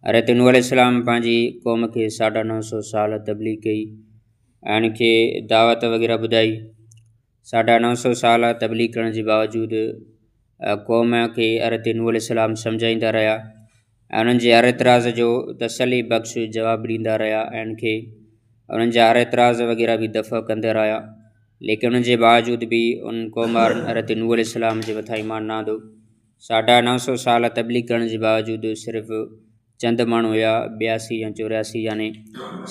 حضرت نوح عليه السلام پنهنجي قوم کي ساڍا نو سو سال تبليغ ڪئي ۽ ان کي دعوت وغيره ٻڌائي. ساڍا نو سو سال تبليغ ڪرڻ جي باوجود قوم کي حضرت نوح عليه السلام سمجهائيندا رهيا ۽ انهن جي هر اعتراض جو تسلي بخش جواب ڏيندا رهيا ۽ ان کي انهن جا هر اعتراض وغيره به دفع ڪندا رهيا، ليڪن ان جي باوجود به ان قوم وارن حضرت نوح عليه السلام جي مٿان ايمان نه آندو. ساڍا نو سو سال تبليغ ڪرڻ جي باوجود صرف چند ماڻهو هيا، 82 يا 84 يعني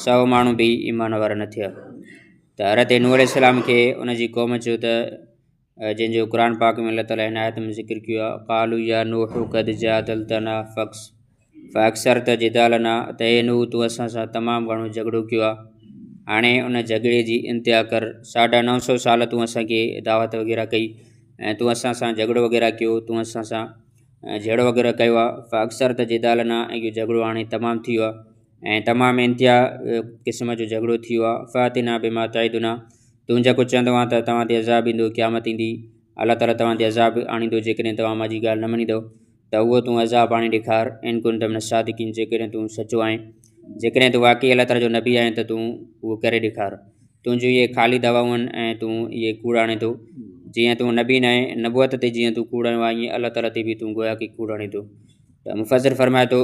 100 ماڻهو به ايمان وارا نه ٿيا. ته حضرت نوح عليه السلام کي ان جي قوم چيو ته جنهن جو قرآن پاڪ ۾ الله تعالي هن آيت ۾ ذڪر ڪيو آهي، قالوا يا نوح قد جادلتنا فاڪثرت جدالنا، ته اي نوح تون اسان سان تمام گهڻو جهڳڙو ڪيو آهي، هاڻي ان جهڳڙي جي انتها ڪر. ساڍا نو سو سال تون اسان کي دعوت وغيره ڪئي ۽ تون اسان سان جهڳڙو وغيره ڪيو، تون اسان سان جهيڙو وغيره ڪيو آهي، فاڪثرت جدالنا، ۽ اهو جهڳڙو هاڻي تمام ٿي ويو آهي ۽ تمام انتها قسم جو جهڳڙو ٿي ويو آهي. فاتنا بما تعدنا، تون جيڪو چوندو آهين ته توهان تي عذاب ايندو، قيامت ايندي، الله تعاليٰ توهان تي عذاب آڻيندو جيڪڏهن توهان منهنجي ڳالهه نه مڃيندؤ ته اهو تون عذاب آڻي ڏيکار، ان ڪنت من الصادقين، جيڪڏهن تون سچو آهين، جيڪڏهن تون واقعي الله تعاليٰ جو نبي آهين ته تون اهو ڪري ڏيکار. تنهنجون اهي خالي دعوائون آهن ۽ تون اهي ڪوڙ آڻين ٿو. جيئن تون نبي ناهين، نبوت تي جيئن تون ڪوڙ هنيو آهي، ائين الله تعاليٰ تي به تون گويا ڪي ڪوڙ هڻين ٿو. ته مفسر فرمائي ٿو،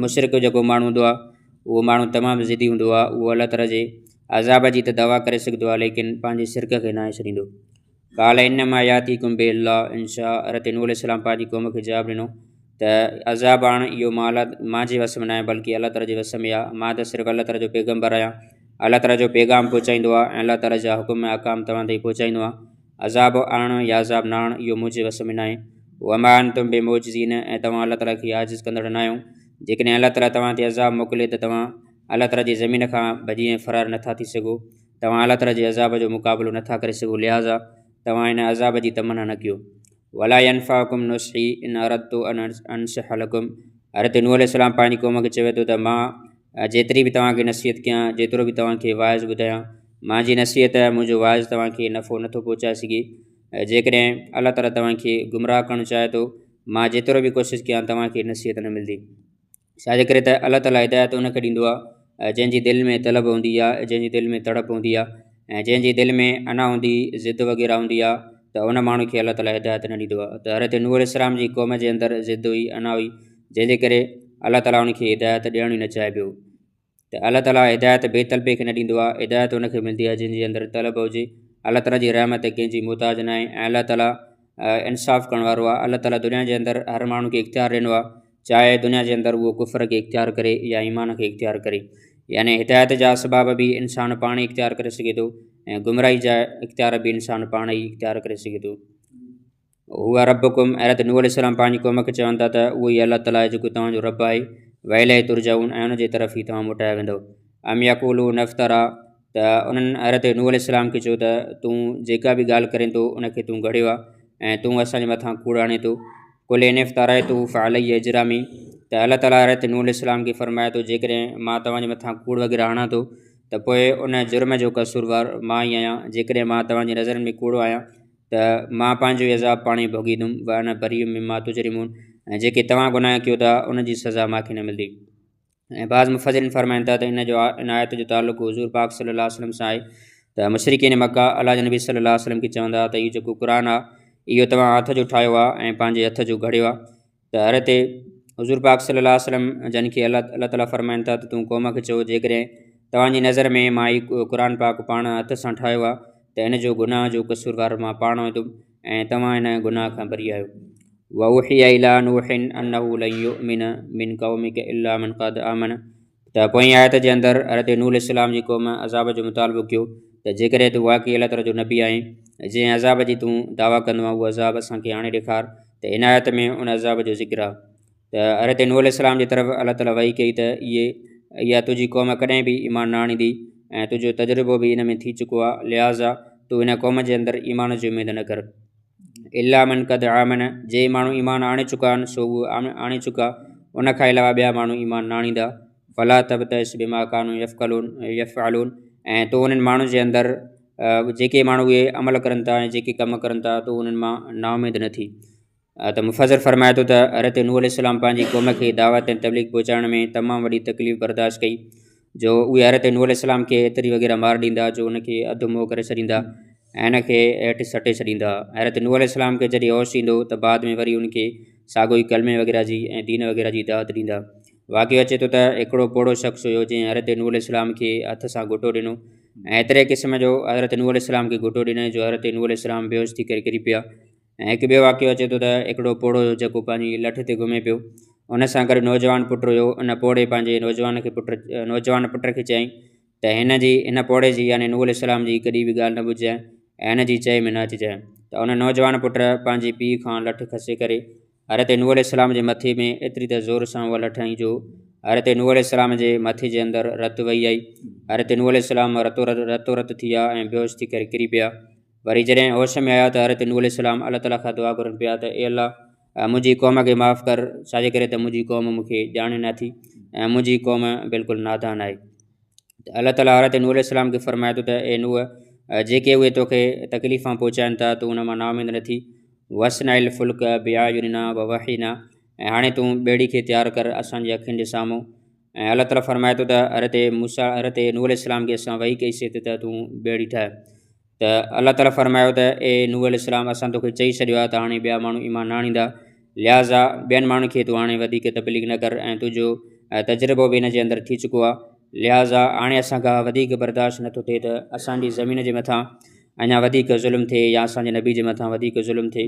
مشرڪ جيڪو ماڻهو هوندو آهي، اهو ماڻهو تمام ضدي هوندو آهي، اهو الله تعاليٰ جي عذاب جي ته دعويٰ ڪري سگهندو آهي، ليڪن پنهنجي شرڪ کي ناهي ڇڏيندو. قال انما ياتيڪم به الله ان شاء، حضرت نوح عليه السلام پنهنجي قوم کي جواب ڏنو ته عذاب آڻڻ اهو مان جي وس ۾ ناهي بلڪه الله تعاليٰ جي وس ۾ آهي، مان ته صرف الله تعاليٰ جو پيغمبر آهيان، الله تعاليٰ جو پيغام پهچائيندو آهي ۽ الله تعاليٰ جا حڪم ۽ احڪام توهان تائين پهچائيندو آهيان، عذاب آڻڻ يا عذاب نه آڻڻ اهو منهنجي وس ۾ ناهي. وما انتم بمعجزين، ۽ توهان الله تعاليٰ کي عاجز ڪندڙ ناهيو، جيڪڏهن الله تعاليٰ توهان تي عذاب موڪلي ته توهان الله تعاليٰ جي زمين کان ڀڄي ۽ فرار نٿا ٿي سگهو، توهان الله تعاليٰ جي عذاب جو مقابلو نٿا ڪري سگهو، لهٰذا توهان ان عذاب جي تمنا نه ڪيو. ولا ينفعڪم نصحي ان اردت ان انصح لڪم، حضرت نوح عليه السلام پنهنجي قوم کي چوي ٿو ته مان جيتري به توهان کي نصيحت ڪيان، جيترو به توهان کي واعظ ٻڌايان، منهنجي نصيحت، منهنجو واعظ توهان کي نفعو نٿو پهچائي سگهي. جيڪڏهن الله تعاليٰ توهان کي گمراهه ڪرڻ چاهي ٿو، مان جيترو به ڪوشش ڪيان توهان کي نصيحت نه ملندي. ڇا جي ڪري ته الله تعاليٰ هدايت ان کي ڏيندو آهي جنهن جي دل ۾ طلب هوندي آهي، جنهن جي دل ۾ تڙپ هوندي آهي ۽ جنهن جي دل ۾ انا هوندي، ضد وغيره هوندي آهي ته ان ماڻهو کي الله تعاليٰ هدايت نه ڏيندو آهي. ته حضرت نوح عليه السلام جي قوم جي اندر ضد هئي، انا هئي، جنهن جي ڪري الله تعاليٰ ان کي هدايت ڏيڻ ئي نه چاهي پيو. ته الله تعاليٰ هدايت بي طلبي کي نه ڏيندو آهي، هدايت ان کي ملندي آهي جنهن جي اندر طلب هجي. الله تعاليٰ جي رحمت ڪنهن جي محتاج ناهي ۽ الله تعاليٰ انصاف ڪرڻ وارو آهي. الله تعاليٰ دنيا جي اندر هر ماڻهو کي اختيار ڏنو آهي، چاهي دنيا جي اندر اهو ڪفر کي اختيار ڪري يا ايمان کي اختيار ڪري. يعني هدايت جا اسباب به انسان پاڻ ئي اختيار ڪري سگهي ٿو ۽ گمراهي جا اختيار به انسان پاڻ ئي اختيار ڪري سگهي ٿو. هو ربڪم، حضرت نوح عليه السلام پنهنجي قوم کي چون ٿا ته اهو ئي الله تعاليٰ آهي جيڪو توهان جو رب آهي، واليه ترجعون، ۽ ان جي طرف ئي توهان موٽايا ويندؤ. ام يقولون افترا، ته انهن حضرت نوح عليه السلام کي چيو ته تون جيڪا به ڳالهه ڪرين ٿو ان کي تون گهڙيو آهي ۽ تون اسان جي مٿان ڪوڙ آڻين ٿو. قل ان افتريته فعلي اجرامي، ته الله تعاليٰ حضرت نوح عليه السلام کي فرمائي ٿو جيڪڏهن مان توهان جي مٿان ڪوڙ وغيره آڻان ٿو ته پوء ان جرم جو قصوروار مان ئي آهيان، جيڪڏهن مان توهان جي نظرن ۾ ڪوڙو آهيان ته مان پنهنجو ئي عذاب پاڻ ئي ڀوڳيندم، وانا بريء مما تجرمون، ۽ جيڪي توهان گناهه ڪيو ٿا ان جي سزا مان کي نه ملندي. ۽ بعض مفسرين فرمائن ٿا ته ان جو ان آيت جو تعلق حضور پاڪ صلي الله عليه وسلم سان آهي ته مشرڪين مڪه الله جي نبي صلي الله عليه وسلم کي چوندا ته اهو جيڪو قرآن آهي اهو توهان هٿ جو ٺاهيو آهي ۽ پنهنجي هٿ جو گهڙيو آهي ته حضرت حضور پاڪ صلي الله عليه وسلم جن کي الله تعاليٰ فرمائن ٿا ته تون قوم کي چئو جيڪڏهن توهان جي نظر ۾ مان هي قرآن پاڪ پاڻ هٿ سان ٺاهيو آهي ته ان جو گناهه جو قصوروار مان پاڻ هوندم ۽ توهان ان گناهه کان بري آهيو. واوحي الي نوح انه لن يؤمن من قومك الا من قد آمن، ته پوئين آيت جي اندر حضرت نوح عليه السلام جي قوم عذاب جو مطالبو ڪيو ته جيڪڏهن تون واقعي الله تعاليٰ جو نبي آهين جنهن عذاب جي تون دعويٰ ڪندو آهين اهو عذاب اسان کي آڻي ڏيکار ته هن آيت ۾ ان عذاب جو ذڪر آهي ته حضرت نوح عليه السلام جي طرف الله تعاليٰ وحي ڪئي ته اهي اها تنهنجي قوم ڪڏهن به ايمان نه آڻيندي ۽ تنهنجو تجربو به ان ۾ ٿي چڪو آهي لهٰذا تون هن قوم جي اندر ايمان جي اميد نه ڪر. الا من قد آمن، جي ماڻهو ايمان آڻي چڪا آهن سو اهي آڻي چڪا، ان کان علاوه ٻيا ماڻهو ايمان نه آڻيندا. فلا تبتئس بما ڪانوا يفعلون، ۽ تون انهن ماڻهن جي اندر جيڪي ماڻهو اهي عمل ڪرن ٿا ۽ جيڪي ڪم ڪرن ٿا تون انهن مان نااميد نه ٿي. ته مفسر فرمائي ٿو ته حضرت نوح عليه السلام پنهنجي قوم کي دعوت ۽ تبليغ پهچائڻ ۾ تمام وڏي تڪليف برداشت ڪئي جو اهي حضرت نوح عليه السلام کي ايتري وغيره مار ڏيندا جو ان کي اڌ موئو ڪري ڇڏيندا ۽ ان کي هيٺ سٽي ڇڏيندا. حضرت نوح عليه السلام کي جڏهن هوش ايندو ته بعد ۾ وري ان کي ساڳيو ئي ڪلمي وغيره جي ۽ دين وغيره جي دعوت ڏيندا. واقعو اچي ٿو ته هڪڙو پوڙهو شخص هيو جنهن حضرت نوح عليه السلام کي هٿ سان گهٽو ڏنو ۽ ايتري قسم جو حضرت نوح عليه السلام کي گهٽو ڏنائين جو حضرت نوح عليه السلام بيهوش ٿي ڪري ڪري پيا. ۽ هڪ ٻيو واقعو اچي ٿو ته هڪڙو پوڙهو هيو جيڪو پنهنجي لٺ تي گهمي پيو ان سان گڏ نوجوان پٽ هيو ان پوڙهي پنهنجي نوجوان کي پٽ نوجوان پٽ کي چيائين ته هن جي هن پوڙهي جي يعني نوح عليه السلام جي ڪڏهن به ڳالهه نه ٻڌجانء ۽ هن جي چئي ۾ نه اچجانء ته ان نوجوان پٽ پنهنجي پيء کان لٺ کسي ڪري حضرت نوح عليه السلام جي مٿي ۾ ايتري ته زور سان اها لٺ هنئي جو حضرت نوح عليه السلام جي مٿي جي اندر رت وهي آئي. حضرت نوح عليه السلام رتو رتو رت ٿي ويا ۽ بيهوش ٿي ڪري ڪري پيا. وري جڏهن هوش ۾ آيا ته حضرت نوح عليه السلام الله تعاليٰ کان دعا گهرن پيا ته اي الله منهنجي قوم کي معاف ڪر، ڇاجي ڪري ته منهنجي قوم مون کي ڄاڻي نه ٿي ۽ منهنجي قوم بلڪل نادان آهي. ته الله تعاليٰ حضرت نوح عليه السلام کي فرمائي ٿو ته اي نوح جيڪي اهي توکي تڪليفان پهچائن ٿا تون ان مان نااميد نه ٿي. واصنع الفلڪ باعيننا ووحينا ۽ هاڻي تون ٻيڙي کي تيار ڪر اسان جي اکين جي سامهون. ۽ الله تعاليٰ فرمائي ٿو ته حضرت موسيٰ حضرت نوح عليه السلام کي اسان وحي ڪئي سي ته تون ٻيڙي ٺاهه. ته الله تعاليٰ فرمايو ته اي نوح عليه السلام اسان توکي چئي ڇڏيو آهي ته هاڻي ٻيا ماڻهو ايمان نه آڻيندا لهٰذا ٻين ماڻهن کي تون هاڻي وڌيڪ تبليغ نه ڪر ۽ تنهنجو تجربو به ان جي اندر ٿي چڪو آهي لهٰذا هاڻي اسان کان وڌيڪ برداشت نٿو ٿئي ته اسان جي زمين جي مٿان اڃا وڌيڪ ظلم ٿئي يا اسان جي نبي جي مٿان وڌيڪ ظلم ٿئي.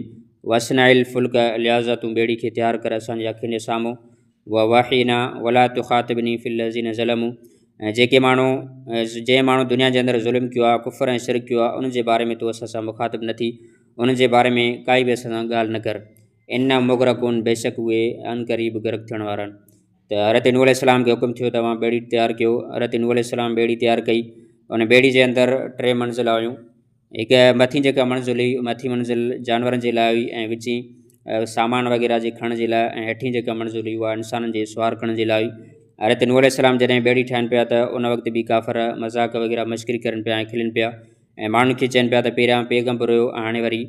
واصنع الفلڪ لهٰذا تون ٻيڙي کي تيار ڪر اسان جي اکين جي سامهون. ووحينا ولا تخاطبني في الذين ظلموا ۽ جيڪي ماڻهو جنهن ماڻهو دنيا جي اندر ظلم ڪيو آهي ڪفر ۽ شرڪ ڪيو آهي انهن جي باري ۾ تون اسان سان مخاطب نه ٿي انهن جي باري ۾ ڪائي به اسان سان ڳالهه نه ڪر انهم مغرقون بيشڪ اهي عنقريب غرق ٿيڻ وارا آهن ته حضرت نوح عليه السلام کي حڪم ٿيو ته اوهان ٻيڙي تيار ڪيو حضرت نوح عليه السلام ٻيڙي تيار ڪئي ان ٻيڙي جي اندر ٽي منزل هيون هڪ مٿين جيڪا منزل هئي مٿين منزل جانورن جي لاء هئي ۽ وچين سامان وغيره جي کڻڻ جي لاء ۽ هيٺين جيڪا منزل هئي اها انسانن جي سوار ڪرڻ جي لاء هئي. حضرت نوح عليه السلام جڏهن ٻيڙي ٺاهين پيا ته ان وقت به ڪافر مذاق وغيره مشڪري ڪرن پيا ۽ کلن پيا ۽ ماڻهن کي چون پيا ته پهريان پيغمبر هيو ۽ هاڻي وري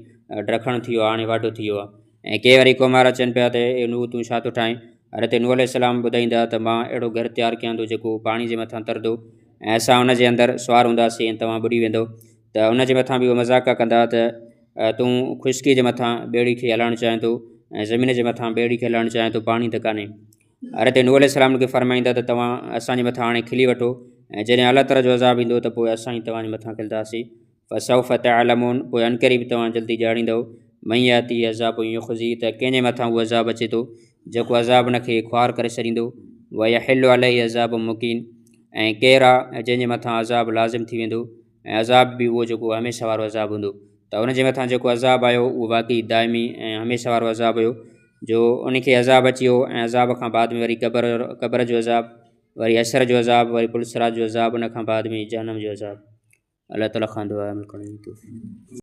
ڊکڻ ٿي ويو آهي هاڻي واڍو ٿي ويو آهي ۽ ڪي وري قوم وارا چون پيا ته اي نوح تون ڇا ٿو ٺاهين؟ حضرت نوح عليه السلام ٻڌائيندا ته مان اهڙو گهر تيار ڪيان ٿو جيڪو پاڻي جي مٿان ترندو ۽ اسان ان جي اندر سوار هونداسين ۽ توهان ٻڏي ويندؤ ته ان جي مٿان به اهو مذاق ڪندا ته تون خشڪيء جي مٿان ٻيڙي کي هلائڻ چاهين ٿو ۽ زمين جي مٿان ٻيڙي کي هلائڻ چاهين ٿو پاڻي ته ڪانهي. حضرت نوح عليه السلام کي فرمائيندا ته توهان اسان جي مٿان هاڻي کلي وٺو ۽ جڏهن الله تعاليٰ جو عذاب ايندو ته پوء اسان ئي توهان جي مٿان کلنداسين. فسوف تعلمون پوء عنقريب توهان جلدي ڄاڻيندؤ. من ياتيه عذاب يخزيه ته ڪنهن جي مٿان اهو عذاب اچي ٿو جيڪو عذاب ان کي خوار ڪري ڇڏيندو. ويحل عليه عذاب مقيم ۽ ڪير آ جنهن جي مٿان عذاب لازم ٿي ويندو ۽ عذاب به اهو جيڪو هميشه وارو عذاب هوندو ته ان جي مٿان جيڪو عذاب آيو اهو واقعي دائمي ۽ هميشه وارو عذاب هيو جو ان کي عذاب اچي ويو ۽ عذاب کان بعد ۾ وري قبر قبر جو عذاب وري حشر جو عذاب وري پل صراط جو عذاب ان کان بعد ۾ جهنم جو عذاب. الله تعالي کان دعا عمل ڪرڻ جي توفيق.